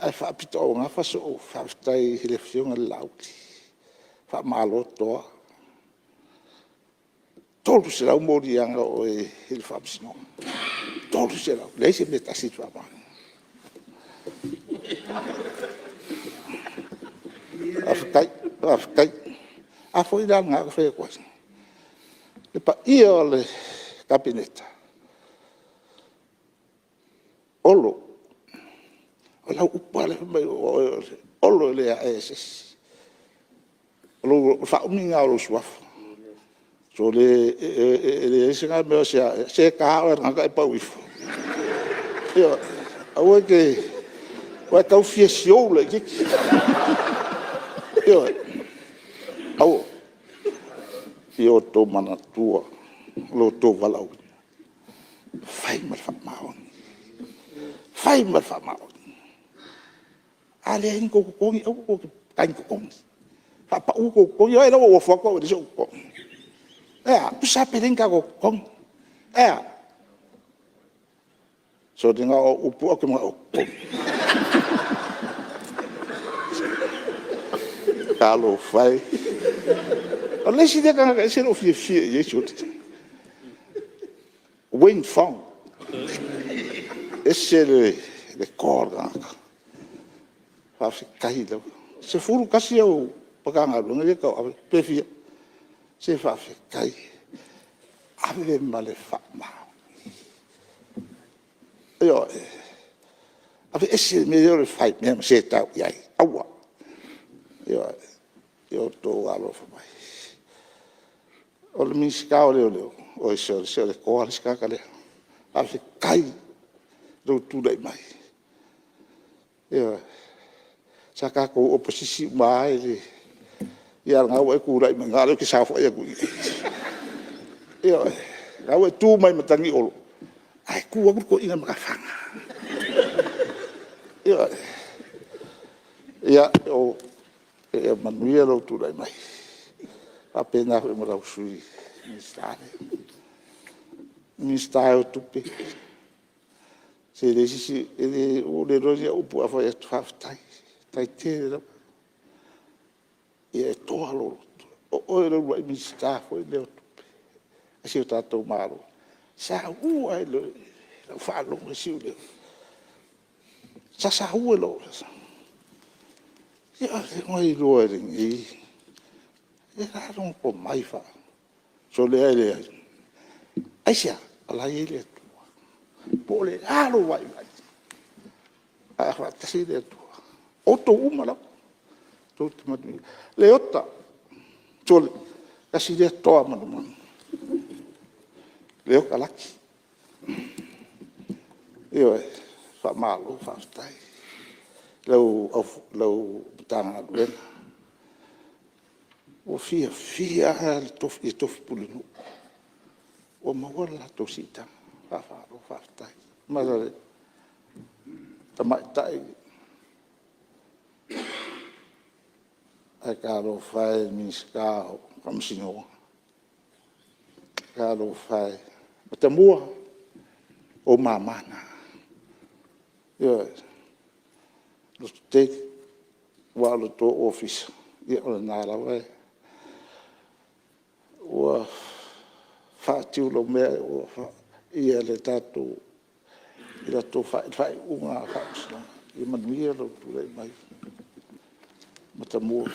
Ae faapitoaugafa sou faafetai i le Afioga ia Laauli, faamalo toa. E 300 moliaga o oe i le Faamasinoga, e 300, leai se mea e tasi e te faamaonia. Faafetai, faafetai. A foi la o lena ou te fai atu ai, le paia o le Kapeneta, Olo, o lau upu lava lea fai mai o oe o Olo e le aea e se isi. O le faaumi lena o lou suafa. Sole, e leai se mea o se a, se e ta lava oe i le tagata e pau ifo. Ioe. Aua e te… aua e tau fia siou laitiiti. Ioe. Aua. Ia outou manatua lo outou valaauina, fai ma le faamaoni, fai ma le faamaoni. A leai ni outou totogi, aua tou te tagi totogi, faapau outou totogi. Vaai la e ua ou ofo atu au e leai sou totogi. Ae a? Tusa lava pe leai ni tatou totogi. Ae a? Sole, na o au upu ae ou te manao e totogi. Talofa e! O le isi lea tagata e ese lou fiafia i ai sole, Wayne Fong, e ese le toa o le tagata. Faafetai lava. E 11 au Matagaluega ia e tauave pe fia? Se faafetai. Ave ma le faamaoni. Ioe. Aveese le mea lea o le faimea ma setau i ai, aua. Ioe. Ia outou alolofa mai. O le Minisita o Leoleo, oi sole se o le toa le isi tagata lea. Faafetai i lou tulai mai. Ioe. Sa tatou opesisi uma lava, a o lena ua e tulai mai i ina o lea ou te saofai atu i i. Ioe. O la ua e tu mai ma matagi Olo, ae tu atu le toeaina matafaga. Ioe. Ia manuia lou tulai mai, faapena foi ma lau Sui Minisita lea. Le Minisita o Tupe, se e leai se isi… ua ou le iloa ni au upu o le a fai atu, faafetai, faafetai tele lava. Ia e toa lou loto, o oe o le uluai Minisita foi lea o Tupe a si o tatou Malo e saua lava i lau faalogo i si ou leo. Sa saua i lou… Se avea oe e lelei, o lea lona tomai… Sole e leai. Aisea? O la e i ai le Atua. Po o le a lou vaivai, ae a faatasi le Atua, o outou uma lava, tou te manuia. Leota, sole, tasi lea toa manumanu, Leota Laki. Ioe, faamalo faafetai i lau Matagaluega. Ua fiafia lava i tofi pulenuu ua maua le latou siitaga, faamalo faafetai. Ma le tamaitai, ae talofa e i le Minisita o Faamasinoga, talofa e. Matamua, o ou mama na. Ioe. Lototele, aua o le tou ofisa, ia o lena lava e… Ua faatiulaumea ia le tatou faaiuga a le Faamasinoga. Ia manuia lou tulai mai Matamua.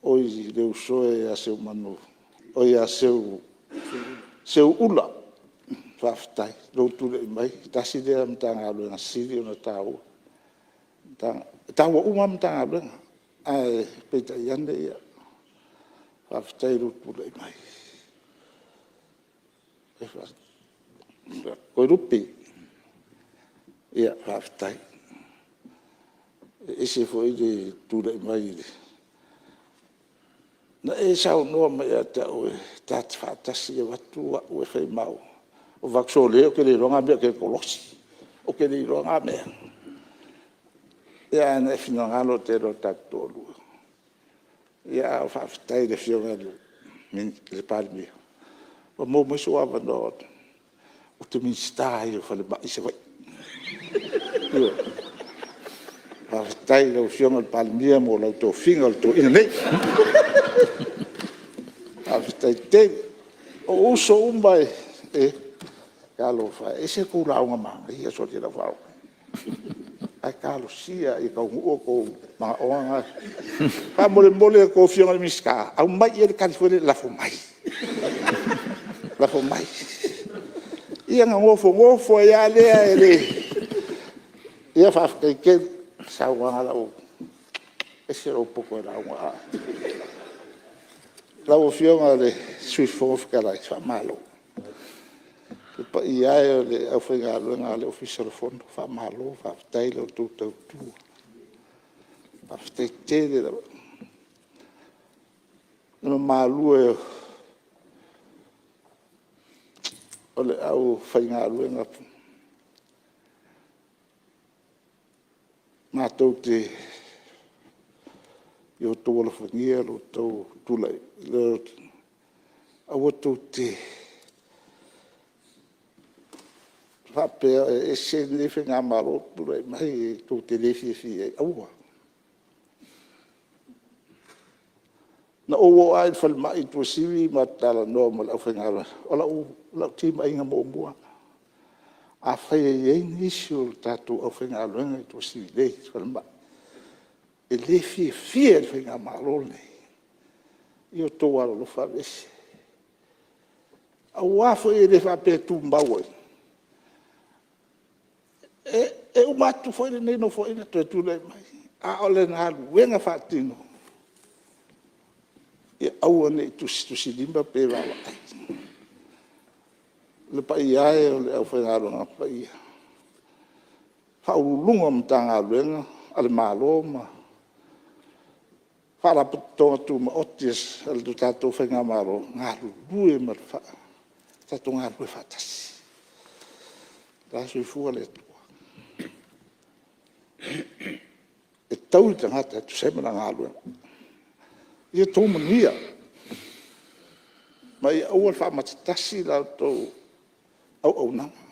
Oi le uso e ia Seuula, faafetai i lou tulai mai, tasi lea Matagaluega e sili ona taua. E taua uma lava Matagaluega, ae peitai ane, faafetai i lou tulai mai. Toelupe, ia faafetai. E ese foi le tulai mai… Na e saunoa mai ia te au ta te faatasi avatu au e fai ma au. Ou fai atu, sole ou te le iloa na mea ou te kolosi, ou te le iloa na mea. Ae na e finagalo ou te iloa ta te toalua. Ae faafetai i le Afioga i le Palemia ua maua mai sou avanoa ou te Minisita ai o Falemai i Savaii. Ioe. Faafetai i lau Afioga i le Palemia mo lau tofiga o le toeaina nei. Faafetai tele. O ou uso uma e, talofa e, e ese la outou lauga manaia sole se i lau faalogo mai. Ae talosia ia taunuu o outou manaoga na. Faamolemole a outou Afioga i Minisita, aumai i ai le tali foi lele, lafo mai, lafo mai. Ia ona nofonofo ai lava lea e le… Ia faafetai tele i saunoaga, e ese lou poto e lauga. Lau Afioga i le Sui Fofoga Fetalai, faamalo. Le paia e o le aufaigaluega a le Ofisa o le Fono, faamalo faafetai i la outou tautua. Faafetai tele lava. Le mamalu e o le aufaigaluega matou te… ia outou alofagia lo outou tulai mai, aua tou te faapea e ese lenei faigamalo ua tulai mai tou te le fiafia i ai, aua. Na ou oo lava i le falemai i Tuasivi ma talanoa ma le aufaigaluega, o lau timaiga muamua lava. Afai e i ai nisi o le tatou aufaigaluega i Tuasivi nei i le falemai e le fiafia i le faigamalo lenei, ia outou alolofa aveese. Aua foi e le faapea e tumau ai, e uma atu foi lenei Nofoaiga toe tulai mai. A o le galuega faatino, ia aua ne i tusitusilima pe vaavaai. Le paia e o le aufaigaluega paia, Ofisa Sili o Pulega o Matagaluega a le Malo ma Faalapotopotoga Tumaoti a le tatou faigamalo, tatou galulue faatasi. O la e soifua le Atua. E taui le tagata e tusa ai ma lana galuega. Ia outou manuia, ma ia aua le faamatasi la outou auaunaga.